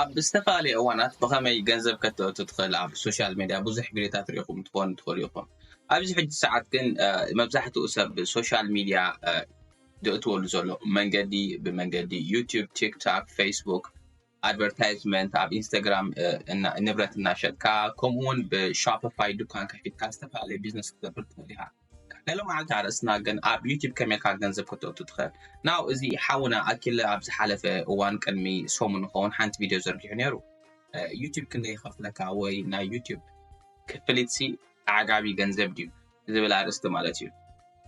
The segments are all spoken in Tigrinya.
ኣብ ዝተፈላለየ እዋናት ብኸመይ ገንዘብ ከተእቱ ትኽእል ኣብ ሶሻል ሚድያ ብዙሕ ቪድዮታት ርኢኹም ትኾኑ ትኽእሉ ኢኹም። ኣብዚ ሕጂ ሰዓት ግን መብዛሕትኡ ሰብ ሶሻል ሚድያ ዝእትወሉ ዘሎ መንገዲ ብመንገዲ ዩቲዩብ፣ ቲክቶክ፣ ፌስቡክ፣ ኣድቨርታይዝመንት ኣብ ኢንስታግራም ንብረት እናሸጥካ፣ ከምኡውን ብሾፒፋይ ድኳን ከፊትካ ዝተፈላለየ ቢዝነስ ክትገብር ትኽእል ኢኻ። ናይ ሎማዓንቲ ኣርእስትና ግን ኣብ ዩቲዩብ ከመይ ኢልካ ገንዘብ ከተእቱ ትኽእል። ናው እዚ ሓውና ኣኪለ ኣብ ዝሓለፈ እዋን ቅድሚ ሰሙን ንኸውን ሓንቲ ቪድዮ ዘርጊሑ ነይሩ። ዩቲዩብ ክንደይ ይኸፍለካ ወይ ናይ ዩቲዩብ ክፍሊትሲ ኣዕጋቢ ገንዘብ ድዩ ዝብል ኣርእስቲ ማለት እዩ።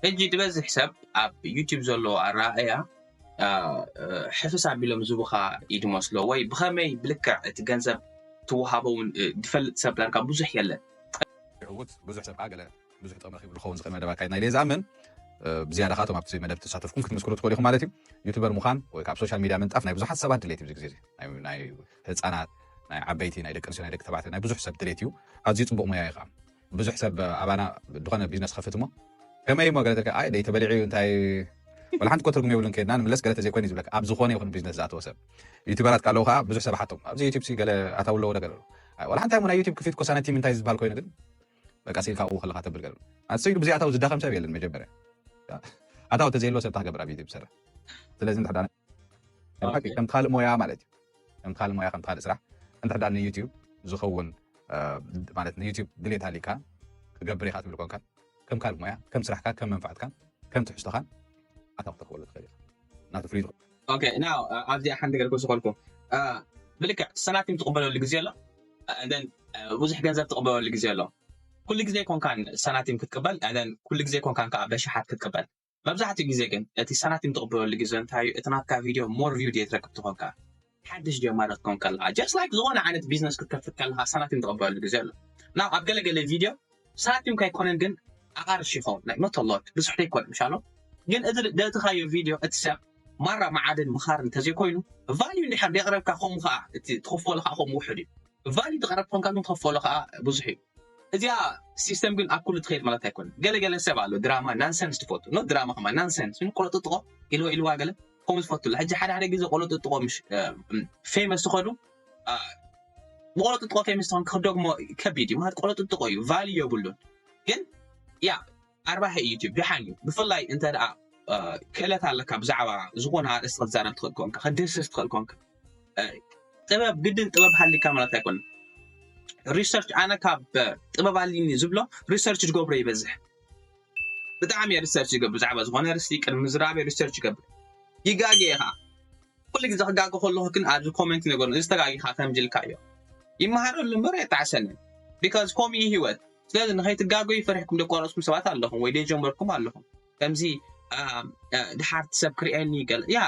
ሕጂ ዝበዝሕ ሰብ ኣብ ዩቲዩብ ዘለዎ ኣረኣእያ ሕፍስ ኣቢሎም ዝቡኻ እዩ ዝመስሎ፣ ወይ ብኸመይ ብልክዕ እቲ ገንዘብ ትወሃቦ እውን ዝፈልጥ ሰብ ዳርጋ ብዙሕ የለን። ዕውት ብዙሕ ሰብ ከዓ ገለ ብዙሕ ጥቕሚ ረኺቡ ዝኸውን ዝኽእል መደብ ኣካይድና ኢለ ዝኣምን። ብዝያዳ ካቶም ኣብቲ መደብ ተሳተፍኩም ክትምስክሩ ትኽእሉ ኢኹም ማለት እዩ። ዩቱበር ምዃን ወይ ከዓ ኣብ ሶሻል ሚድያ ምንጣፍ ናይ ብዙሓት ሰባት ድሌት እዩ። ብዙ ግዜ ናይ ህፃናት፣ ናይ ዓበይቲ፣ ናይ ደቂ ኣንስትዮ፣ ናይ ደቂ ተባዕትዮ፣ ናይ ብዙሕ ሰብ ድሌት እዩ። ኣዝዩ ፅቡቕ ሞያ እዩ ከዓ። ብዙሕ ሰብ ኣባና ዝኾነ ቢዝነስ ከፍት እሞ ከመይ እሞ ገለ ተልካ ኣይ ደይ ተበሊዑ እንታይ ወላ ሓንቲ ኮ ትርጉም የብሉን ከይድና ንምለስ ገለ ተዘይኮይኑ ዝብለካ ኣብ ዝኾነ ይኹን ቢዝነስ ዝኣተወ ሰብ ዩቱበራት ካለው ከዓ ብዙሕ ሰብ ሓቶም ኣብዚ ዩቱብ ሲ ገለ ኣታው ኣለዎ ነገር ኣሎ። ኣይ፣ ወላ ሓንቲ እሞ ናይ ዩቱብ ክፊት ኮ ሳነቲም እንታይ ዝበሃል ኮይኑ ግን በቃ ሲል ካብኡ ከለካ ተብል ገለ ኣስይዱ ብዚ ኣታው ዝዳኸም ሰብ የለን መጀመርያ ኣታው ተዘይሎ ሰብ ታክገብር ኣብ ዩቱብ ሰራ ስለዚ እንድሕዳ ከም ካልእ ሞያ ማለት እዩ ከም ካልእ ሞያ ከም ካልእ ስራሕ እንድሕዳ ንዩቱብ ዝኸውን ማለት ንዩቱብ ድሌት ሃሊካ ክገብር ኢካ ትብል ኮንካ ከም ካልእ ሞያ ከም ስራሕካ ከም መንፋዕትካ ከም ትሕዝቶኻን ኣታዊ ክተኽበሉ ትኽእል ኢኻ ናቱ ፍሪ ዝኾነ ኦኬ ናው ኣብዚኣ ሓንቲ ነገር ክወስኸልኩ ብልክዕ ሰናቲም ትቕበለሉ ግዜ ኣሎ then ብዙሕ ገንዘብ ትቕበለሉ ግዜ ኣሎ ኩሉ ግዜ ኮንካን ሰናቲም ክትቅበል then ኩሉ ግዜ ኮንካን ከዓ በሽሓት ክትቅበል መብዛሕትኡ ግዜ ግን እቲ ሰናቲም ትቕበለሉ ግዜ እንታይ እዩ እቲ ናትካ ቪድዮ more view ድየ ትረክብ ትኾንካ ሓድሽ ድዮ ማለት ትኾን ከለካ just like ዝኾነ ዓይነት ቢዝነስ ክትከፍት ከለካ ሰናቲም ትቕበለሉ ግዜ ኣሎ ናው ኣብ ገለገለ ቪድዮ ሳቲም ካይኮነን ግን ኣቃርሽ ይኸውን like not a lot ብዙሕ ደይኮን ምሻሎ ግን እዚ ደእትኻዮ ቪድዮ እቲ ሰብ ማራ መዓድን ምኻር እንተዘይኮይኑ value እንድሕር ደቅረብካ ከምኡ ከዓ እቲ ትኸፈሎ ከዓ ከምኡ ውሕድ እዩ value ተቐረብ ኮንካ ግን ትኸፈሎ ከዓ ብዙሕ እዩ እዚኣ ሲስተም ግን ኣብ ኩሉ ትኸይድ ማለት ኣይኮነ ገለገለ ሰብ ኣሎ ድራማ ናንሰንስ ትፈቱ ኖ ድራማ ከማ ናንሰንስ ቆለጥጥቆ ኢልዎ ኢልዋ ገለ ከምኡ ዝፈቱ ሕጂ ሓደ ሓደ ግዜ ቆለጥጥቆ famous ትኸዱ ብቆለጥጥቆ famous ትኾን ክደግሞ ከቢድ እዩ ማለት ቆለጥጥቆ እዩ value የብሉን ግን ያ ኣርባሒ ዩቲብ ደሓን እዩ ብፍላይ እንተ ደኣ ክእለት ኣለካ ብዛዕባ ዝኾነ ኣርእስቲ ክትዛረብ ትኽእል ኮንካ ክትድህስስ ትኽእል ኮንካ ጥበብ ግድን ጥበብ ሃሊካ ማለት ኣይኮነ research ኣነ ካብ ጥበብ ኣሊኒ ዝብሎ research ዝገብሮ ይበዝሕ ብጣዕሚ እየ research ዝገብር ብዛዕባ ዝኾነ ኣርእስቲ ቅድሚ ምዝራብ research ይገብር ይጋገ ኢኻ ኩሉ ግዜ ክጋገ ከለኹ ግን ኣብዚ comment ይነገሩ እዚ ተጋጊኻ ከምዚ ኢልካ እዮ ይመሃረሉ እምበር የጣዕሰኒ because ከምኡ እዩ ህይወት ስለዚ ንኸይትጋገዩ ፈሪሕኩም ደቋረፅኩም ሰባት ኣለኹም ወይ ደይጀመርኩም ኣለኹም ከምዚ ድሓርቲ ሰብ ክርእየኒ ገለ ያ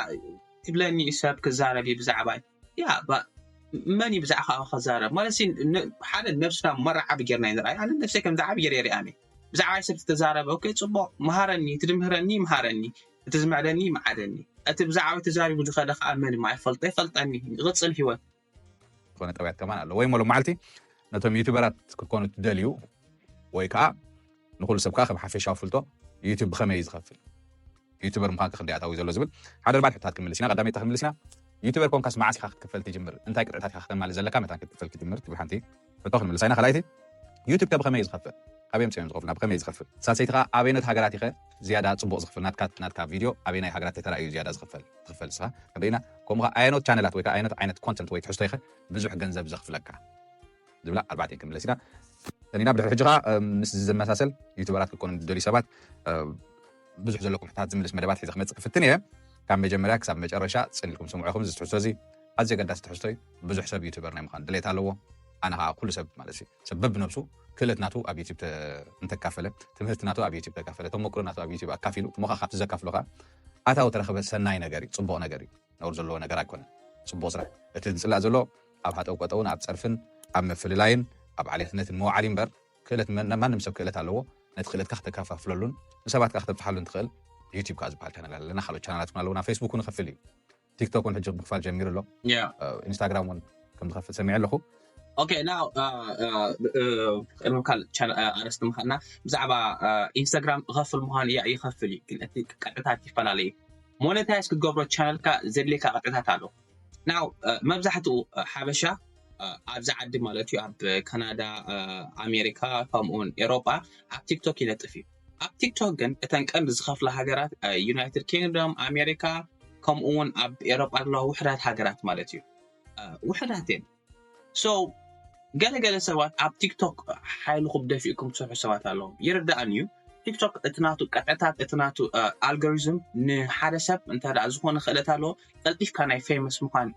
ትብለኒ ሰብ ክዛረብ እዩ ብዛዕባይ ያ መን እዩ ብዛዕባ ከዛረብ ማለት ሓደ ነብስና መራዓቢ ጌርና ይንርኣይ ኣነ ነብሰይ ከም ዝዓቢ ገር የሪኣኒ ብዛዕባይ ሰብ ዝተዛረበ ኦኬ ፅቡቅ መሃረኒ እቲ ድምህረኒ ይምሃረኒ እቲ ዝምዕደኒ ይምዓደኒ እቲ ብዛዕባ ተዛሪቡ ዝኸደ ከዓ መን ማ ይፈልጦ ይፈልጠኒ ይቕፅል ህይወት ዝኾነ ጠብያት ከማን ኣሎ ወይ ሎም መዓልቲ ነቶም ዩቱበራት ክትኮኑ ትደልዩ ወይ ከዓ ንኩሉ ሰብ ከዓ ከም ሓፈሻዊ ፍልጦ ዩቱብ ብኸመይ እዩ ዝኸፍል ዩቱበር ምዃን ክንዲ ኣታዊ ዘሎ ዝብል ሓደ ኣርባዕተ ሕታት ክንምልስ ኢና ቀዳመይታ ክንምልስ ኢና ዩቱበር ኮንካስ መዓስ ኢኻ ክትክፈል ትጅምር እንታይ ቅጥዕታት ኢኻ ክተማልእ ዘለካ መታን ክትክፈል ክትጅምር ትብል ሓንቲ ሕቶ ክንምልሳ ኢና ካልኣይቲ ዩቱብ ከ ብኸመይ እዩ ዝኸፍል ካበይ ምፅኦም ዝኸፍልና ብኸመይ እዩ ዝኸፍል ሳልሰይቲ ከዓ ኣበይነት ሃገራት ኢኸ ዝያዳ ፅቡቅ ዝኽፍል ናትካ ናትካ ቪድዮ ኣበይናይ ሃገራት ተተራእዩ ዝያዳ ዝኽፈል ትኽፈል ንስኻ ክንርኢና ከምኡ ከዓ ኣየኖት ቻነላት ወይ ከዓ ኣየኖት ዓይነት ኮንተንት ወይ ትሕዝቶ ኢኸ ብዙሕ ገንዘብ ዘኽፍለካ ዝብላ ኣርባዕተ ክንምለስ ኢና ሰኒና ብድሕሪ ሕጂ ከዓ ምስ ዝመሳሰል ዩቱበራት ክኮኑ ዝደልዩ ሰባት ብዙሕ ዘለኩም ሕታት ዝምልስ መደባት ሒዘ ክመፅእ ክፍትን እየ ካብ መጀመርያ ክሳብ መጨረሻ ፅን ኢልኩም ስምዑ ኢኹም እዚ ትሕዝቶ እዚ ኣዝዮ ኣገዳሲ ትሕዝቶ እዩ ብዙሕ ሰብ ዩቱበር ናይ ምዃን ድሌት ኣለዎ ኣነ ከዓ ኩሉ ሰብ ማለት እዩ ሰብ በብነብሱ ክእለት ናቱ ኣብ ዩቱብ እንተካፈለ ትምህርቲ ናቱ ኣብ ዩቱብ ተካፈለ ተሞክሮ ናቱ ኣብ ዩቱብ ኣካፊሉ እሞ ከዓ ካብቲ ዘካፍሎ ከዓ ኣታዊ ተረኸበ ሰናይ ነገር እዩ ፅቡቕ ነገር እዩ ነውር ዘለዎ ነገር ኣይኮነን ፅቡቕ ስራሕ እቲ ዝፅላእ ዘሎ ኣብ ሃጠው ቀጠውን ኣብ ፀርፍን ኣብ ምፍልላይን ኣብ ዓሌትነትን መውዓሊ እምበር ክእለት ማንም ሰብ ክእለት ኣለዎ ነቲ ክእለትካ ክተከፋፍለሉን ንሰባት ከዓ ክተብፅሓሉን ትኽእል ዩቲብ ከዓ ዝበሃል ቻነል ኣለና ካልኦት ቻነላት እውን ኣለውና ፌስቡክ እውን ይኸፍል እዩ ቲክቶክ እውን ሕጂ ምክፋል ጀሚሩ ኣሎ ኢንስታግራም እውን ከም ዝኸፍል ሰሚዐ ኣለኹ ኦኬ ናው ቅድሚ ካልእ ኣረስቲ ምኻድና ብዛዕባ ኢንስታግራም እኸፍል ምዃኑ እያ ይኸፍል እዩ ግን እቲ ቅጥዕታት ይፈላለ እዩ ሞኔታይዝ ክትገብሮ ቻነልካ ዘድልየካ ቅጥዕታት ኣሎ ናው መብዛሕትኡ ሓበሻ ኣብዚ ዓዲ ማለት እዩ ኣብ ካናዳ፣ ኣሜሪካ፣ ከምኡውን ኤሮጳ ኣብ ቲክቶክ ይነጥፍ እዩ። ኣብ ቲክቶክ ግን እተን ቀንዲ ዝኸፍላ ሃገራት ዩናይትድ ኪንግዶም፣ ኣሜሪካ፣ ከምኡ እውን ኣብ ኤሮጳ ዘለዋ ውሕዳት ሃገራት ማለት እዩ። ውሕዳት እየን። So ገለገለ ሰባት ኣብ ቲክቶክ ሓይልኩም ደፊእኩም ትሰርሑ ሰባት ኣለዎም። ይርዳእን እዩ። ቲክቶክ እቲ ናቱ ቀጥዕታት፣ እቲ ናቱ ኣልጎሪዝም ንሓደ ሰብ እንተ ዝኾነ ክእለት ኣለዎ፣ ቀልጢፍካ ናይ ፌመስ ምኳን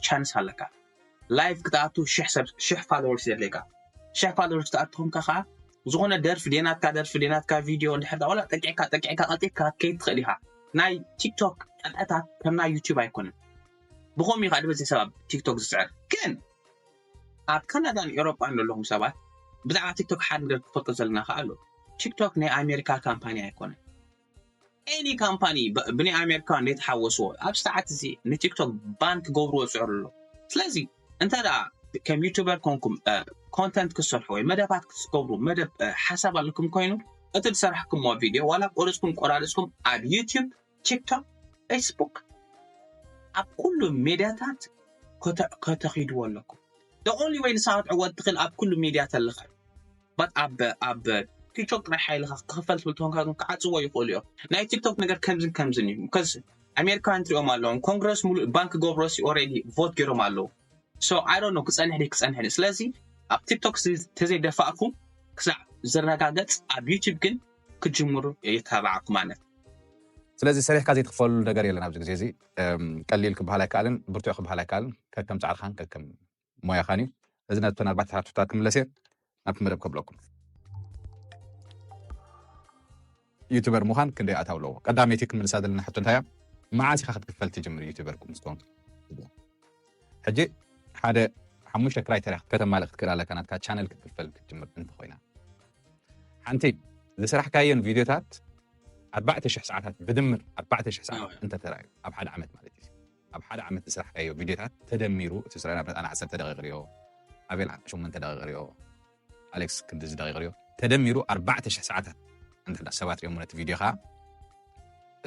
ቻንስ ኣለካ። ላይቭ ክትኣቱ ሽሕ ሰብ ሽሕ ፋሎወርስ የድልየካ። ሽሕ ፋሎወርስ ክትኣቱ ኮንካ ከዓ ዝኾነ ደርፊ ደናትካ ደርፊ ደናትካ ቪድዮ እንድሕር ዋላ ጠቂዕካ ጠቂዕካ ቀልጢፍካ ከይትኽእል ኢኻ። ናይ ቲክቶክ ቀጥዕታት ከም ናይ ዩቲዩብ ኣይኮነን። ብኸም ኢኻ ድበዚ ሰብ ኣብ ቲክቶክ ዝስዕር። ግን ኣብ ካናዳን ኤሮጳን ዘለኹም ሰባት ብዛዕባ ቲክቶክ ሓደ ነገር ክትፈልጦ ዘለና ከዓ ኣሎ። ቲክቶክ ናይ ኣሜሪካ ካምፓኒ ኣይኮነን። ኤኒ ካምፓኒ ብናይ ኣሜሪካ እንዴት ሓወስዎ ኣብ ሰዓት እዚ ንቲክቶክ ባን ክገብርዎ ዝፅዕሩ ኣሎ። ስለዚ እንተ ደኣ ከም ዩቱበር ኮንኩም ኮንተንት ክትሰርሑ ወይ መደባት ክትገብሩ መደብ ሓሳብ ኣለኩም ኮይኑ እቲ ዝሰራሕኩምዎ ቪድዮ ዋላ ቆረፅኩም ቆራርፅኩም ኣብ ዩቲዩብ፣ ቲክቶክ፣ ፌስቡክ ኣብ ኩሉ ሜድያታት ከተኺድዎ ኣለኩም። The only way ንስኻ ክትዕወት ትኽእል ኣብ ኩሉ ሜድያ ተለኻ እዩ። ባት ኣብ ኣብ ቲክቶክ ጥራይ ሓይልኻ ክኽፈል ትብል ተኾንካ ግን ክዓፅዎ ይኽእሉ እዮም። ናይ ቲክቶክ ነገር ከምዝን ከምዝን እዩ። ከዚ ኣሜሪካውያን ትሪኦም ኣለዎም ኮንግረስ ሙሉእ ባንክ ገብሮሲ ኦልሬዲ ቮት ገይሮም ኣለዉ። So I don't know ክፀንሕ ድዩ ክፀንሕ ድዩ። ስለዚ ኣብ ቲክቶክ ተዘይደፋእኩም ክሳዕ ዝረጋገፅ ኣብ ዩቲዩብ ግን ክትጅምሩ ይተባባዓኩም ኣነ። ስለዚ ሰሪሕካ ዘይትኽፈሉ ነገር የለን ኣብዚ ግዜ እዚ። ቀሊል ክበሃል ኣይከኣልን፣ ብርቱዕ ክበሃል ኣይከኣልን። ከከም ፃዕርካን ከከም ሞያኻን እዩ። እዚ ነተን ኣርባዕተ ሓቶታት ክምለስ እየ፣ ናብቲ መደብ ከብለኩም። ዩቱበር ምዃን ክንደይ ኣታዊ ኣለዎ? ቀዳመይቲ ክምልሳ ዘለና ሕቶ እንታይ እያ? መዓስ ኢኻ ክትክፈል ትጅምር ዩቱበር ምስ ኮንክ? ሕጂ ሓደ ሓሙሽተ ክራይተርያ ከተማልእ ክትክእል ኣለካ ናትካ ቻነል ክትክፈል ክትጅምር እንተኾይና። ሓንቲ ዝሰራሕካየን ቪድዮታት ኣርባዕተ ሽሕ ሰዓታት ብድምር ኣርባዕተ ሽሕ ሰዓታት እንተተራእዩ ኣብ ሓደ ዓመት ማለት እዩ። ኣብ ሓደ ዓመት ዝሰራሕካዮ ቪድዮታት ተደሚሩ እቲ ስራሕ ንኣብነት ኣነ ዓሰርተ ደቂቕ ሪኦ፣ ኣቤል ሸሞንተ ደቂቕ ሪኦ፣ ኣሌክስ ክንድዚ ደቂቕ ሪኦ ተደሚሩ ኣርባዕተ ሽሕ ሰዓታት እንተ ሰባት ሪኦሞ ነቲ ቪድዮ ከዓ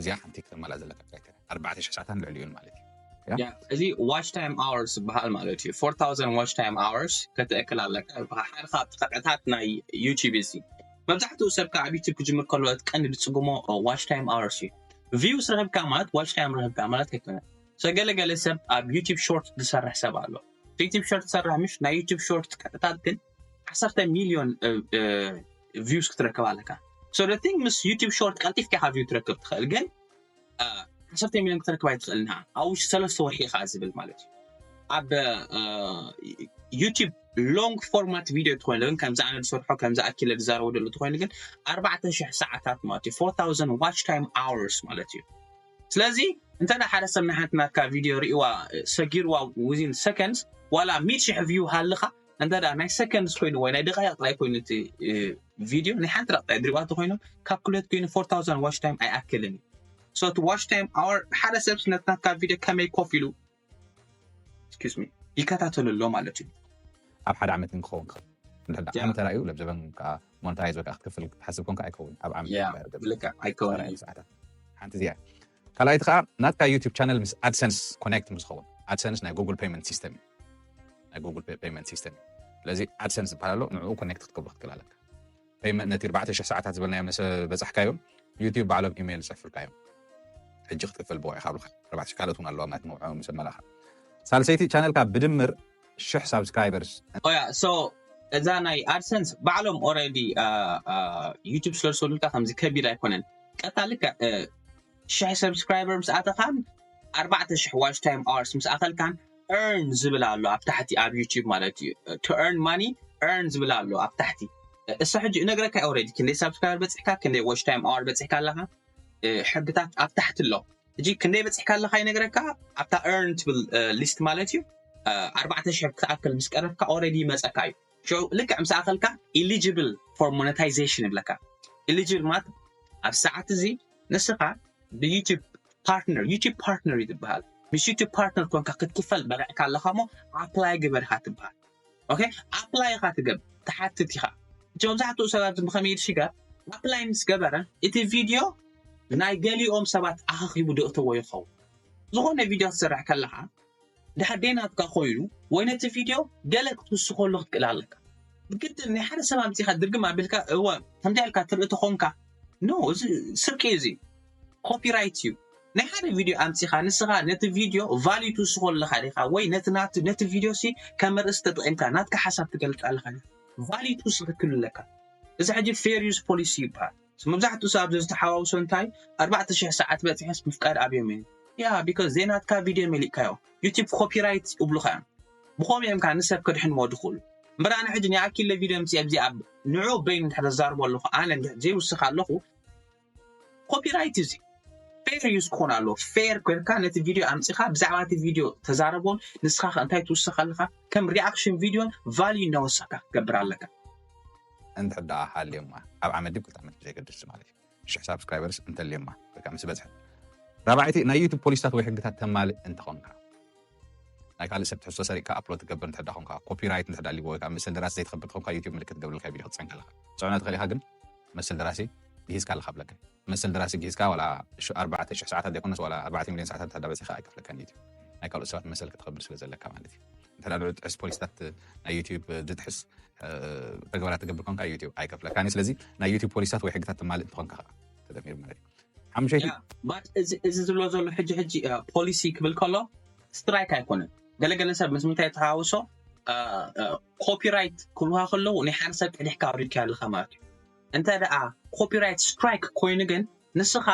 እዚኣ ሓንቲ ክተማላ ዘለካ ክራይተርያ ኣርባዕተ ሽሕ ሰዓታት ልዕሊኡን ማለት እዩ። ያ እዚ ዋች ታይም ኣወርስ ዝበሃል ማለት እዩ። ፎር ታውዘንድ ዋች ታይም ኣወርስ ከተእክል ኣለካ። ሓደ ካብ ጥቕዕታት ናይ ዩቲዩብ እዚ መብዛሕትኡ ሰብ ከዓ ኣብ ዩቲዩብ ክጅምር ከሎ እቲ ቀንዲ ዝፅግሞ ዋች ታይም ኣወርስ እዩ። ቪውስ ረኺብካ ማለት ዋች ታይም ረኺብካ ማለት ኣይኮነን። So ገለገለ ሰብ ኣብ ዩቲዩብ ሾርት ዝሰርሕ ሰብ ኣሎ። ዩቲዩብ ሾርት ዝሰርሕ ምሽ ናይ ዩቲዩብ ሾርት ቀጥታት ግን ዓሰርተ ሚልዮን ቪውስ ክትረክብ ኣለካ። So the thing ምስ ዩቲዩብ ሾርት ቀልጢፍካ ኢኻ ቪው ትረክብ ትኽእል ግን ዓሰርተ ሚልዮን ክትረክብ ኣይትኽእልን ኢኻ ኣብ ውሽጢ ሰለስተ ወርሒ ኢኻ ዝብል ማለት እዩ። ኣብ ዩቲዩብ ሎንግ ፎርማት ቪድዮ እንተኾይኑ ግን ከምዚ ኣነ ዝሰርሖ ከምዚ ኣኪለ ዝዛረቦ ዘሎ እንተኾይኑ ግን ኣርባዕተ ሽሕ ሰዓታት ማለት እዩ። ፎር ታውዘንድ ዋች ታይም ኣወርስ ማለት እዩ። ስለዚ እንተ ሓደ ሰብ ንሓንቲ ናትካ ቪድዮ ሪእዋ ሰጊርዋ within ሰከንድስ ዋላ ሚእቲ ሽሕ ቪው ሃልኻ እንተ ናይ ሰከንድስ ኮይኑ ወይ ናይ ደቃይቕ ጥራይ ኮይኑ እቲ ቪድዮ ናይ ሓንቲ ደቂቃ ድሪዋ እንተኮይኑ ካብ ክልተ ኮይኑ ፎር ታውዘንድ ዋች ታይም ኣይኣክልን እዩ። So እቲ ዋች ታይም ኣወር ሓደ ሰብ ነቲ ናትካ ቪድዮ ከመይ ኮፍ ኢሉ excuse me ይከታተሉ ኣሎ ማለት እዩ። ኣብ ሓደ ዓመት ግን ክኸውን ክእል እንድሕር ዓመት ተራእዩ ለብዘበን ከዓ ሞነታይዝ ወይ ከዓ ክትክፍል ክትሓስብ ኮንካ ኣይከውን ኣብ ዓመት Yeah፣ ልክዕ ኣይከውን እዩ። ሰዓታት ሓንቲ እዚኣ። ካልኣይቲ ከዓ ናትካ ዩቲብ ቻነል ምስ ኣድሰንስ ኮኔክት ምስ ኸውን ኣድሰንስ ናይ ጉግል ፔመንት ሲስተም እዩ። ናይ ጉግል ፔመንት ሲስተም እዩ። ስለዚ ኣድሰንስ ዝበሃል ኣሎ ንዕኡ ኮኔክት ክትገብሮ ክትክእል ኣለካ። ፔመንት ነቲ ኣርባዕተ ሽሕ ሰዓታት ዝበልናዮ ምስ በፃሕካዮም ዩቲብ ባዕሎም ኢሜይል ይፅሕፉልካ እዮም። ሕጂ ክትክፈል ብቑዕ ኢኻ ብሉካ ኣርባዕተ ሽሕ ካልኦት እውን ኣለዋ ማለት ንውዕኦም ምስ ኣመላኻ ሳልሰይቲ ቻነልካ ብድምር ሽሕ ሳብስክራይበርስ ኦያ so እዛ ናይ ኣድሰንስ ባዕሎም ኦረዲ ዩቱብ ስለዝሰዱልካ ከምዚ ከቢድ ኣይኮነን። ቀጥታ ልክዕ ሽሕ ሰብስክራይበር ምስ ኣተኻን ኣርባዕተ ሽሕ ዋች ታይም ኣወርስ ምስ ኣኸልካን earn ዝብል ኣሎ ኣብ ታሕቲ ኣብ ዩቱብ ማለት እዩ። To earn money earn ዝብል ኣሎ ኣብ ታሕቲ። እሱ ሕጂ እነግረካ ኦረዲ ክንደይ ሳብስክራይበር በፂሕካ ክንደይ ዋች ታይም ኣወር በፂሕካ ኣለኻ ሕግታት ኣብ ታሕቲ ኣሎ። ሕጂ ክንደይ በፂሕካ ኣለኻ ይነግረካ ኣብታ earn ትብል ሊስት ማለት እዩ። ኣርባዕተ ሽሕ ክትኣክል ምስ ቀረብካ ኦረዲ ይመፀካ እዩ። ሽዑ ልክዕ ምስ ኣኸልካ eligible for monetization ይብለካ። Eligible ማለት ኣብ ሰዓት እዚ ንስኻ ብዩቱብ ፓርትነር ዩቱብ ፓርትነር እዩ ዝበሃል። ምስ ዩቱብ ፓርትነር ኮንካ ክትክፈል በቂዕካ ኣለኻ እሞ ኣፕላይ ግበር ኢኻ ትበሃል። ኦኬ ኣፕላይ ኢኻ ትገብ ትሓትት ኢኻ። እቲ መብዛሕትኡ ሰባት ብኸመይ ይሽገር ኣፕላይ ምስ ገበረ እቲ ቪድዮ ናይ ገሊኦም ሰባት ኣኻኺቡ ደእተዎ ይኸውን። ዝኾነ ቪድዮ ትሰርሕ ከለኻ ድሓር ደይ ናትካ ኮይኑ ወይ ነቲ ቪድዮ ገለ ክትውስኸሉ ክትክእል ኣለካ። ብግድን ናይ ሓደ ሰብ ኣምፂኻ ድርግም ኣቢልካ እወ ከምዚ ኢልካ ትርኢ ተኾንካ፣ ኖ፣ እዚ ስርቂ እዩ። እዚ ኮፒራይት እዩ። ናይ ሓደ ቪድዮ ኣምፂኻ ንስኻ ነቲ ቪድዮ ቫልዩ ትውስኾ ኣለኻ ዲኻ? ወይ ነቲ ናት- ነቲ ቪድዮ ሲ ከም ርእሲ ተጠቒምካ ናትካ ሓሳብ ትገልፅ ኣለኻ ዲኻ? ቫልዩ ትውስኽ ክትክእል ኣለካ። እዚ ሕጂ ፌር ዩዝ ፖሊሲ ይበሃል። መብዛሕትኡ ሰብ ኣብዚ ዝተሓዋውሶ እንታይ ኣርባዕተ ሽሕ ሰዓት በፂሐስ ምፍቃድ ኣብዮም እዩ። ያ ቢካዝ ዘይናትካ ቪድዮ መሊእካዮ ዩቲብ ኮፒራይት ይብሉኻ እዮም። ብኸምኡ እዮም ከዓ ንሰብ ከድሕንዎ ድኽእሉ። እምበር ኣነ ሕጂ ናይ ኣኪለ ቪድዮ ምፅእ ኣብዚ ኣብ ንዑ በይኑ እንድሕር ዘዛርቦ ኣለኹ ኣነ እንድሕር ዘይውስኽ ኣለኹ ኮፒራይት እዚ ፌር ዩዝ ክኾን ኣለዎ። ፌር ኮይንካ ነቲ ቪድዮ ኣምፂኻ ብዛዕባ እቲ ቪድዮ ተዛረቦን ንስኻ ከ እንታይ ትውስኽ ኣለኻ ከም ሪኣክሽን ቪድዮን ቫልዩ እናወሰኽካ ክትገብር ኣለካ። እንድሕር ደኣ ሃልዮማ ኣብ ዓመት ድዩ ክልተ ዓመት ብዘይገድስ ማለት እዩ ሽሕ ሳብስክራይበርስ እንተልዮማ ወይ ከዓ ምስ በዝሐ ራብዓይቲ ናይ ዩቱብ ፖሊስታት ወይ ሕግታት ተማልእ እንተኾንካ ናይ ካልእ ሰብ ትሕዝቶ ሰሪቕካ ኣፕሎድ ትገብር እንድሕር ደኣ ኾንካ ኮፒራይት እንድሕር ደኣ ሊቦ ወይ ከዓ ምስል ደራሲ ዘይትኸብር ተኾንካ ዩቱብ ምልክት ገብርልካ ቪድዮ ክትፀንካ ኣለካ ፀዕኖ ትኽእል ኢኻ ግን ምስል ደራሲ ግሂዝካ ኣለካ ብለካ መስል ደራሲ ግሂዝካ ዋላ ኣርባዕተ ሽሕ ሰዓታት ዘይኮነስ ዋላ ኣርባዕተ ሚልዮን ሰዓታት እንተ በፂኻ ኣይከፍለካን ዩቲብ ናይ ካልኦት ሰባት መሰል ክትኸብር ስለ ዘለካ ማለት እዩ እንተ ልዑል ጥሕስ ፖሊስታት ናይ ዩቲብ ዝጥሕስ ተግባራት ትገብር ኮንካ ዩቲብ ኣይከፍለካን እዩ ስለዚ ናይ ዩቲብ ፖሊስታት ወይ ሕግታት ትማልእ እንትኾንካ ከዓ ተደሚሩ ማለት እዩ ሓምሸይቲ ባት እዚ ዝብሎ ዘሎ ሕጂ ሕጂ ፖሊሲ ክብል ከሎ ስትራይክ ኣይኮነን ገለገለ ሰብ ምስ ምንታይ ተሃውሶ ኮፒራይት ክብሉካ ከለዉ ናይ ሓደ ሰብ ቀዲሕካ ኣውሪድካ ኣለካ ማለት እዩ እንተ ደኣ ኮፒራይት ስትራይክ ኮይኑ ግን ንስኻ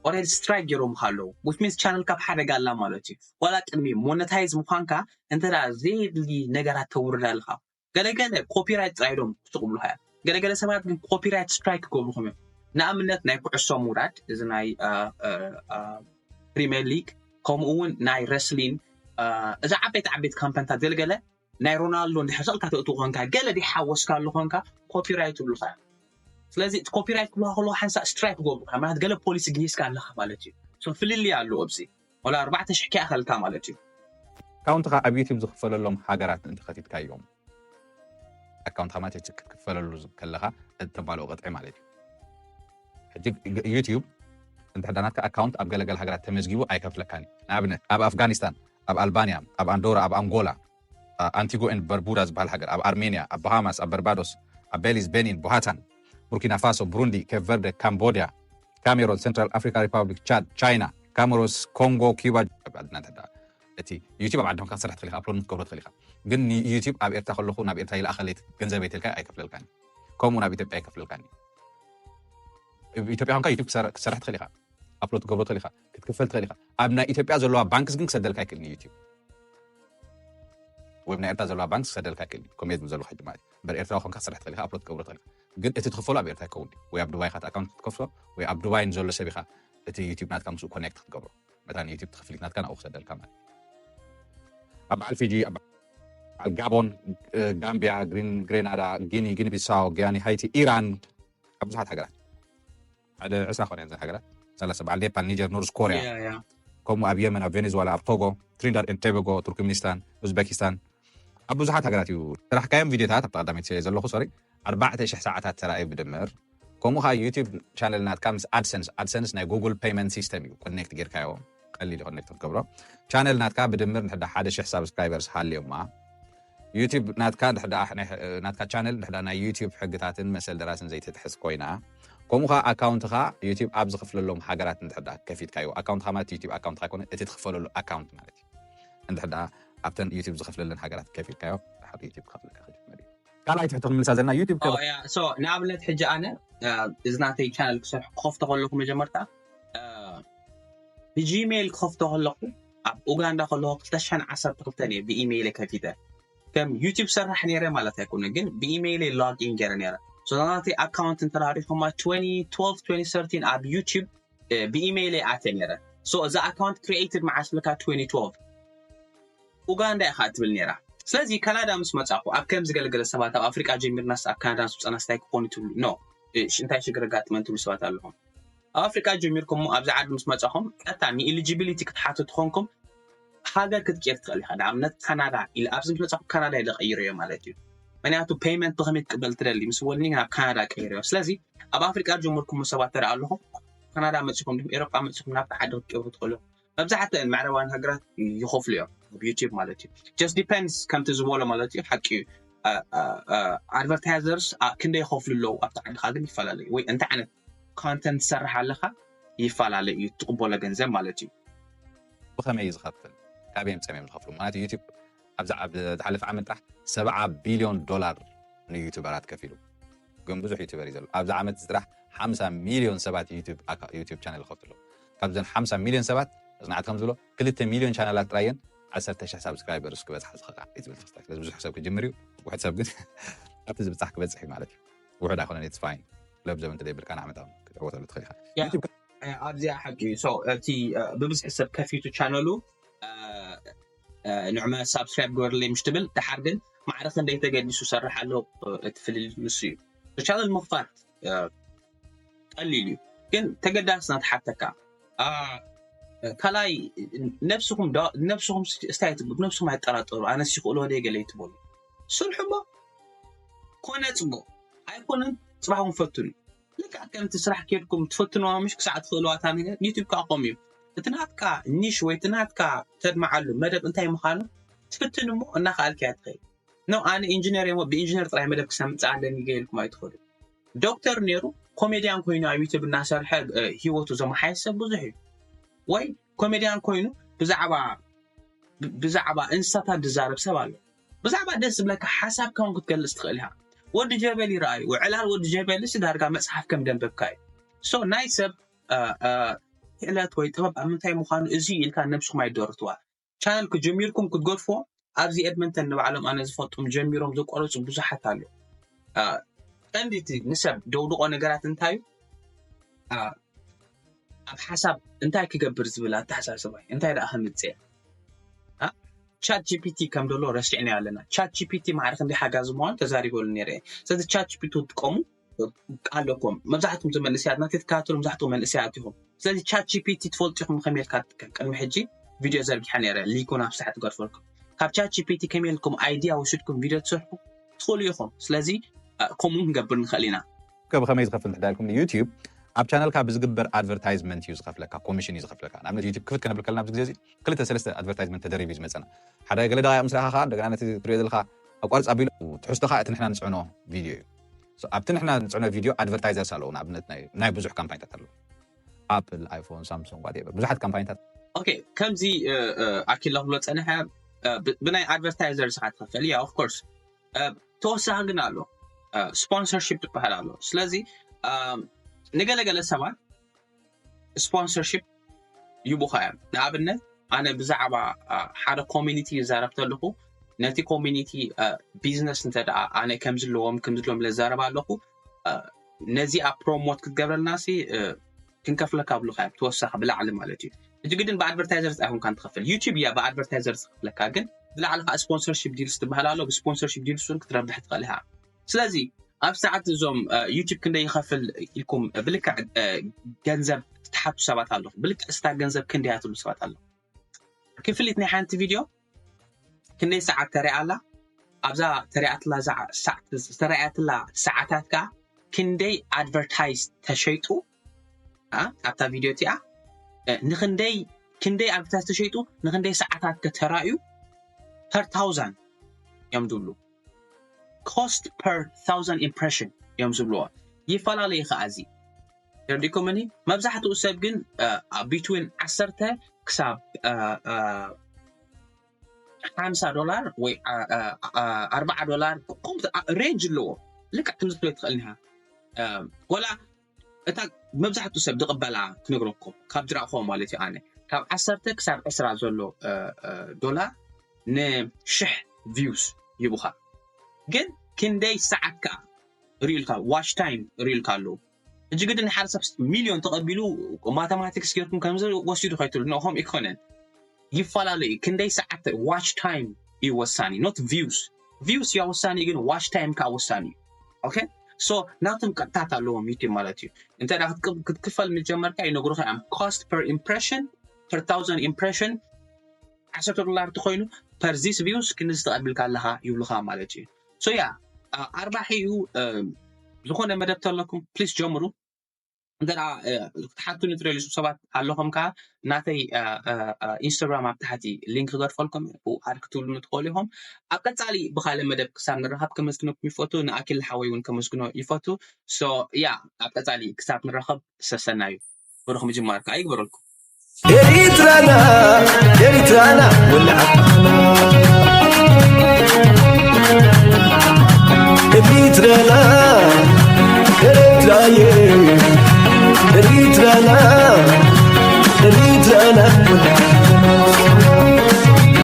ኦሬዲ ስትራይክ ገይሮምካ ኣለዉ which means ቻነልካ ኣብ ሓደጋ ኣላ ማለት እዩ ዋላ ቅድሚ ሞነታይዝ ምዃንካ እንተ ደኣ ዘየድሊ ነገራት ተውርድ ኣለካ ገለገለ ኮፒራይት ጥራይ ዶም ክስቑብሉካ እዮም ገለገለ ሰባት ግን ኮፒራይት ስትራይክ ክገብሩኹም እዮም ንኣብነት ናይ ኩዕሶ ምውራድ እዚ ናይ ፕሪምየር ሊግ ከምኡ እውን ናይ ረስሊን እዚ ዓበይቲ ዓበይቲ ካምፓኒታት ገለገለ ናይ ሮናልዶ እንድሕር ስቕልካ ተእትው ኮንካ ገለ ድሓወስካ ኣሎ ኮንካ ኮፒራይት ይብሉካ እዮም ስለዚ እቲ ኮፒራይት ክብሉካ ከለዉ ሓንሳእ ስትራይክ ክገብሩካ ማለት ገለ ፖሊሲ ግሂስካ ኣለካ ማለት እዩ ፍልልይ ኣለዎ ኣብዚ ወላ ኣርባዕተ ሽሕ ከይኣኸልካ ማለት እዩ ኣካውንትኻ ኣብ ዩቲብ ዝኽፈለሎም ሃገራት እንተኸቲትካዮም ኣካውንትኻ ማለት ክትክፈለሉ ከለኻ እተማልኦ ቅጥዒ ማለት እዩ ሕጂ ዩቲዩብ እንተ ናትካ ኣካውንት ኣብ ገለገለ ሃገራት ተመዝጊቡ ኣይከፍለካን እዩ ንኣብነት ኣብ ኣፍጋኒስታን ኣብ ኣልባንያ ኣብ ኣንዶራ ኣብ ኣንጎላ ኣንቲጎ ኤንድ በርቡዳ ዝበሃል ሃገር ኣብ ኣርሜንያ ኣብ ባሃማስ ኣብ በርባዶስ ኣብ ቤሊዝ ቤኒን ቦሃታን ቡርኪና ፋሶ ብሩንዲ ኬፕ ቨርደ ካምቦድያ ካሜሮን ሴንትራል ኣፍሪካ ሪፓብሊክ ቻድ ቻይና ካሜሮስ ኮንጎ ኪባ ዓድና እንተ እቲ ዩቲብ ኣብ ዓድኻ ክትሰርሕ ትኽእል ኢኻ ኣፕሎድ ክትገብሮ ትኽእል ኢኻ ግን ዩቲብ ኣብ ኤርትራ ከለኹ ናብ ኤርትራ ይልኣኸለይ ገንዘብ የትልካ ኣይከፍለልካን ከምኡ ናብ ኢትዮጵያ ኣይከፍለልካን ኢትዮጵያ ኾንካ ዩቲብ ክትሰርሕ ትኽእል ኢኻ ኣፕሎድ ክትገብሮ ትኽእል ኢኻ ክትክፈል ትኽእል ኢኻ ኣብ ናይ ኢትዮጵያ ዘለዋ ባንክስ ግን ክሰደልካ ኣይክእልን ዩቲብ ወይ ናይ ኤርትራ ዘለዋ ባንክ ክሰደልካ ኣይክእልን ኮሜት ዘለኹ ሕጂ ማለት እምበር ኤርትራ ኾንካ ክሰርሕ ትኽእል ኢኻ ኣፕሎድ ክትገብሮ ትኽእል ኢኻ ግን እቲ ትኽፈሉ ኣብ ኤርትራ ይከውን ወይ ኣብ ዱባይ ኢኻ ኣካውንት ክትከፍቶ ወይ ኣብ ዱባይ ንዘሎ ሰብ ኢኻ እቲ ዩቲብ ናትካ ምስኡ ኮኔክት ክትገብሮ መታን ዩቲብ ትኽፍሊት ናትካ ናብኡ ክሰደልካ ማለት ኣብ በዓል ፊጂ ኣብ በዓል ጋቦን ጋምቢያ ግሪን ግሬናዳ ጊኒ ጊኒ ቢሳው ጊያኒ ሃይቲ ኢራን ኣብ ብዙሓት ሃገራት ሓደ ዕስራ ክኾነ እየን ሃገራት ሰላሳ በዓል ኔፓል ኒጀር ኖርዝ ኮሪያ ከምኡ ኣብ የመን ኣብ ቬኔዙዋላ ኣብ ቶጎ ትሪንዳድ ኤንድ ቶባጎ ቱርክሚኒስታን ኡዝቤኪስታን ኣብ ብዙሓት ሃገራት እዩ ስራሕካዮም ቪድዮታት ኣብቲ ቀዳመይቲ ዘለኹ ሶሪ ኣርባዕተ ሽሕ ሰዓታት ተራእዩ ብድምር ከምኡ ከዓ ዩቲብ ቻነል ናትካ ምስ ኣድሰንስ ኣድሰንስ ናይ ጉግል ፔይመንት ሲስተም እዩ ኮኔክት ጌርካዮ ቀሊል ኮኔክት ክትገብሮ ቻነል ናትካ ብድምር ንሕዳ ሓደ ሽሕ ሳብስክራይበርስ ሃልዮማ ዩቲብ ናትካ ናትካ ቻነል ንሕዳ ናይ ዩቲብ ሕግታትን መሰል ደራስን ዘይትጥሕስ ኮይና ከምኡ ከዓ ኣካውንትካ ዩቲብ ኣብ ዝኽፍለሎም ሃገራት እንድሕዳ ከፊትካዮ ኣካውንትካ ማለት ዩቲብ ኣካውንትካ ይኮነ እቲ ትኽፈለሉ ኣካውንት ማለት እዩ እንድሕዳ ኣብተን ዩቲብ ዝኽፍለለን ሃገራት ከፊትካዮ ሓደ ዩቲብ ክኸፍለካ ክጅምር እዩ ካልኣይ ትሕቲ ክንምልሳ ዘለና ዩቲብ ንኣብነት ሕጂ ኣነ እዚ ናተይ ቻነል ክሰርሑ ክኸፍቶ ከለኩ መጀመርታ ብጂሜይል ክኸፍቶ ከለኩ ኣብ ኡጋንዳ ከለኩ ክልተ ሽሕን ዓሰርተ ክልተን እየ ብኢሜይል ከፊተ ከም ዩቲብ ሰራሕ ነይረ ማለት ኣይኮነ ግን ብኢሜይለይ ሎጊን ገይረ ነይረ ናተይ ኣካውንት እንተራሪኹማ ኣብ ዩቲብ ብኢሜይለይ ኣትየ ነይረ እዛ ኣካውንት ክሪኤትድ መዓስ ልካ ኡጋንዳ ኢኻ ትብል ነይራ ስለዚ ካናዳ ምስ መጻኹ ኣብ ከምዚ ገለገለ ሰባት ኣብ ኣፍሪቃ ጀሚርናስ ኣብ ካናዳ ምስ መጻናስ እንታይ ክኾኑ ትብሉ ኖ እንታይ ሽግር ኣጋጥመን ትብሉ ሰባት ኣለኹም ኣብ ኣፍሪቃ ጀሚርኩሞ ኣብዚ ዓዲ ምስ መጻኹም ቀጥታ ንኤሊጂቢሊቲ ክትሓቱ ትኾንኩም ሃገር ክትቅየር ትኽእል ኢኻ ንኣብነት ካናዳ ኢለ ኣብዚ ምስ መጻኹ ካናዳ ኢለ ቀይረዮ ማለት እዩ ምክንያቱ ፔይመንት ብኸመይ ትቅበል ትደሊ ምስ ወልኒ ናብ ካናዳ ቀይረዮ ስለዚ ኣብ ኣፍሪቃ ጀመርኩም ሰባት ተደኣ ኣለኹም ካናዳ መጺኹም ድም ኤሮጳ መጺኹም ናብቲ ዓዲ ክትቀይሩ ትኽእሉ መብዛሕትአን ምዕራባውያን ሃገራት ይኸፍሉ እዮም ኣብ YouTube ማለት እዩ። Just depends ከምቲ ዝበሎ ማለት እዩ። ሓቂ እዩ። ኣድቨርታይዘርስ ክንደይ ይኸፍሉ ኣለዉ ኣብቲ ዓድኻ ግን ይፈላለዩ። ወይ እንታይ ዓይነት ኮንተንት ትሰርሕ ኣለኻ ይፈላለዩ እዩ ትቕበሎ ገንዘብ ማለት እዩ። ብኸመይ እዩ ዝኸፍል? ካበይ ምፀም እዮም ዝኸፍሉ? ማለት ዩቲብ ኣብዚ ዝሓለፈ ዓመት ጥራሕ ሰብዓ ቢልዮን ዶላር ንዩቱበራት ከፊሉ። ግን ብዙሕ ዩቱበር እዩ ዘሎ። ኣብዚ ዓመት እዚ ጥራሕ ሓምሳ ሚልዮን ሰባት ዩቱብ ቻነል ይኸፍቱ ኣለዉ። ካብዘን ሓምሳ ሚልዮን ሰባት ጽናዕቲ ከም ዝብሎ ክልተ ሚልዮን ቻነላት ጥራየን ዓሰርተ ሽሕ ሳብስክራይበርስ ክበጽሓ ዝኽእላ እዩ ዝብል ተኽስታይ። ስለዚ ብዙሕ ሰብ ክጅምር እዩ፣ ውሕድ ሰብ ግን ኣብቲ ዝብጻሕ ክበጽሕ እዩ ማለት እዩ። ውሕድ ኣይኮነን፣ it's fine። ለብዘብ እንተ ደይብልካ ንዓመታዊ ክትዕወተሉ ትኽእል ኢኻ። ኣብዚኣ ሓቂ እዩ። So እቲ ብብዝሒ ሰብ ከፊቱ ቻነሉ ንዕመ ሳብስክራይብ ግበርለይ ምሽ ትብል ድሓር ግን ማዕረ ክንደይ ተገዲሱ ሰርሕ ኣሎ እቲ ፍልል ንሱ እዩ። ቻነል ምኽፋት ቀሊል እዩ ግን ተገዳስ ናትሓተካ ካልኣይ ነብስኹም ነብስኹም እስታይ ትብሉ ነብስኹም ኣይጠራጠሩ ኣነስ ይኽእሎ ወደ ገለ ይትበሉ ስርሑ እሞ ኮነ ፅቡቅ ኣይኮነን ፅባሕ እውን ፈትኑ ልክዕ ከምቲ ስራሕ ከድኩም ትፈትንዋ ምሽ ክሳዕ ትኽእልዋ እታ ነገር ዩቲብ ከዓ ከምኡ እዩ እቲ ናትካ ኒሽ ወይ እቲ ናትካ ተድምዓሉ መደብ እንታይ ምዃኑ ትፍትን እሞ እናኽኣልክያ ትኽእል ነው ኣነ ኢንጂነር እሞ ብኢንጂነር ጥራይ መደብ ክሰምፅእ ኣለኒ ገይልኩም ኣይትኽእሉ ዶክተር ነይሩ ኮሜድያን ኮይኑ ኣብ ዩቲብ እናሰርሐ ሂወቱ ዘመሓየሰ ብዙሕ እዩ ወይ ኮሜድያን ኮይኑ ብዛዕባ ብዛዕባ እንስሳታት ዝዛረብ ሰብ ኣሎ ብዛዕባ ደስ ዝብለካ ሓሳብካ እውን ክትገልፅ ትኽእል ኢኻ ወዲ ጀበሊ ረኣዩ ዕላል ወዲ ጀበሊ ሲ ዳርጋ መፅሓፍ ከም ደንበብካ እዩ ሶ ናይ ሰብ ክእለት ወይ ጥበብ ኣብ ምንታይ ምዃኑ እዚ ኢልካ ነብስኩም ኣይደርትዋ ቻነል ክጀሚርኩም ክትገድፎ ኣብዚ ኤድመንተን ንባዕሎም ኣነ ዝፈልጦም ጀሚሮም ዘቋረፁ ብዙሓት ኣለዉ ቀንዲቲ ንሰብ ደውድቆ ነገራት እንታይ እዩ ኣብ ሓሳብ እንታይ ክገብር ዝብል ኣተሓሳስባ እንታይ ደኣ ከምፅእ ቻት ጂፒቲ ከም ደሎ ረሲዕና ኣለና ቻት ጂፒቲ ማዕረ ክንደይ ሓጋዚ ምዃኑ ተዛሪበሉ ነይረ ስለዚ ቻት ጂፒቲ ትጥቀሙ ኣለኩም መብዛሕትኩም መንእሰያት ናተይ ትከታተሉ መብዛሕትኩም መንእሰያት ኢኹም ስለዚ ቻት ጂፒቲ ትፈልጡ ኢኹም ከመይ ኢልካ ትጥቀም ቅድሚ ሕጂ ቪድዮ ዘርጊሐ ነይረ ሊንኩን ኣብ ሳሕት ገርፈልኩም ካብ ቻት ጂፒቲ ከመይ ኢልኩም ኣይድያ ወሲድኩም ቪድዮ ትሰርሑ ትኽእሉ ኢኹም ስለዚ ከምኡ ክንገብር ንኽእል ኢና ብከመይ ዝኸፍል እንድሕዳ ኢልኩም ዩቲዩብ ኣብ ቻነልካ ብዝግበር ኣድቨርታይዝመንት እዩ ዝኸፍለካ ኮሚሽን እዩ ዝኸፍለካ ንኣብነት ዩቲዩብ ክፍት ከነብል ከለና ኣብዚ ግዜ እዚ ክልተ ሰለስተ ኣድቨርታይዝመንት ተደሪቡ እዩ ዝመፀና ሓደ ገለ ደቃይቕ ምስ ረኣኻ ከዓ እንደገና ነቲ ትሪኦ ዘለካ ኣቋርፅ ኣቢሉ ትሕዝቶኻ እቲ ንሕና ንፅዕኖ ቪድዮ እዩ ኣብቲ ንሕና ንፅዕኖ ቪድዮ ኣድቨርታይዘርስ ኣለዉ ንኣብነት ናይ ብዙሕ ካምፓይንታት ኣለዉ ኣፕል ኣይፎን ሳምሶንግ ዋቴቨር ብዙሓት ካምፓኒታት ኦኬ ከምዚ ኣኪላ ክብሎ ፀንሐ ብናይ ኣድቨርታይዘር ስኻ ትኸፈል እያ ኦፍኮርስ ተወሳኺ ግን ኣሎ ስፖንሰርሽፕ ትበሃል ኣሎ ስለዚ ንገለገለ ሰባት ስፖንሰርሽፕ ይቡኻ እዮም ንኣብነት ኣነ ብዛዕባ ሓደ ኮሚኒቲ ይዛረብ ተለኹ ነቲ ኮሚኒቲ ቢዝነስ እንተ ኣነ ከምዝለዎም ከምዝለዎም ለዛረብ ኣለኹ ነዚኣ ፕሮሞት ክትገብረልና ሲ ክንከፍለካ ብሉካ እዮም ተወሳኺ ብላዕሊ ማለት እዩ ሕጂ ግድን ብኣድቨርታይዘርስ ኣይኮንካ ትኸፍል ዩቲብ እያ ብኣድቨርታይዘርስ ትኸፍለካ ግን ብላዕሊ ከዓ ስፖንሰርሽፕ ዲልስ ትበሃል ኣሎ ብስፖንሰርሽፕ ዲልስ እውን ክትረብሕ ትኽእል ኢኻ ስለዚ ኣብ ሰዓት እዞም ዩቲብ ክንደይ ይኸፍል ኢልኩም ብልክዕ ገንዘብ ትሓቱ ሰባት ኣለኹ ብልክዕ ስታ ገንዘብ ክንደይ ያትሉ ሰባት ኣለኹ ክፍሊት ናይ ሓንቲ ቪድዮ ክንደይ ሰዓት ተሪኣ ኣላ ኣብዛ ተሪኣትላ ዝተረኣያትላ ሰዓታት ከዓ ክንደይ ኣድቨርታይዝ ተሸይጡ ኣብታ ቪድዮ እቲኣ ንክንደይ ክንደይ ኣድቨርታይዝ ተሸይጡ ንክንደይ ሰዓታት ከተራእዩ per thousand እዮም ዝብሉ cost per thousand impression እዮም ዝብልዎ ይፈላለዩ ከዓ እዚ ተረዲእኩምኒ መብዛሕትኡ ሰብ ግን between ዓሰርተ ክሳብ ሓምሳ ዶላር ወይ ኣርባዓ ዶላር ከምኡ ሬንጅ ኣለዎ ልክዕ ከም ዝፍለ ትኽእል ኢኻ ወላ እታ መብዛሕትኡ ሰብ ዝቕበላ ክነግረኩም ካብ ዝረእኹዎ ማለት እዩ ኣነ ካብ ዓሰርተ ክሳብ ዕስራ ዘሎ ዶላር ንሽሕ ቪውስ ይቡኻ ግን ክንደይ ሰዓት ከዓ ሪኢልካ ዋች ታይም ሪኢልካ ኣለዉ ሕጂ ግድን ሓደ ሰብ ሚልዮን ተቐቢሉ ማተማቲክስ ጌርኩም ከምዚ ወሲዱ ከይትሉ ንኦም ይኮነን ይፈላለዩ ክንደይ ሰዓት ዋች ታይም እዩ ወሳኒ not views views እያ ወሳኒ ግን ዋች ታይም ከዓ ወሳኒ እዩ okay so ናቶም ቀጥታት ኣለዎም ዩቲብ ማለት እዩ እንተ ክትክፈል ምጀመርካ ይነግሩካ እዮም cost per impression per thousand impression ዓሰርተ ዶላር እንተኮይኑ per this views ክንዚ ተቐቢልካ ኣለኻ ይብሉኻ ማለት እዩ so ያ ኣርባሒኡ ዝኾነ መደብ ተለኩም please ጀምሩ እንተ ክትሓቱኒ ትደልዩ ሰባት ኣለኹም ከዓ ናተይ ኢንስታግራም ኣብ ታሕቲ ሊንክ ክገድፈልኩም፣ ብኡ ኣድ ክትብሉኒ ትኽእሉ ኢኹም። ኣብ ቀፃሊ ብካልእ መደብ ክሳብ ንራኸብ ከመስግነኩም ይፈቱ። ንኣኪል ሓወይ እውን ከመስግኖ ይፈቱ። ሶ ያ ኣብ ቀፃሊ ክሳብ ንራኸብ ሰሰናዩ። ብሩኽ ምጅማር ከዓ ይግበረልኩም። ኤሪትራና ኤሪትራና ወላ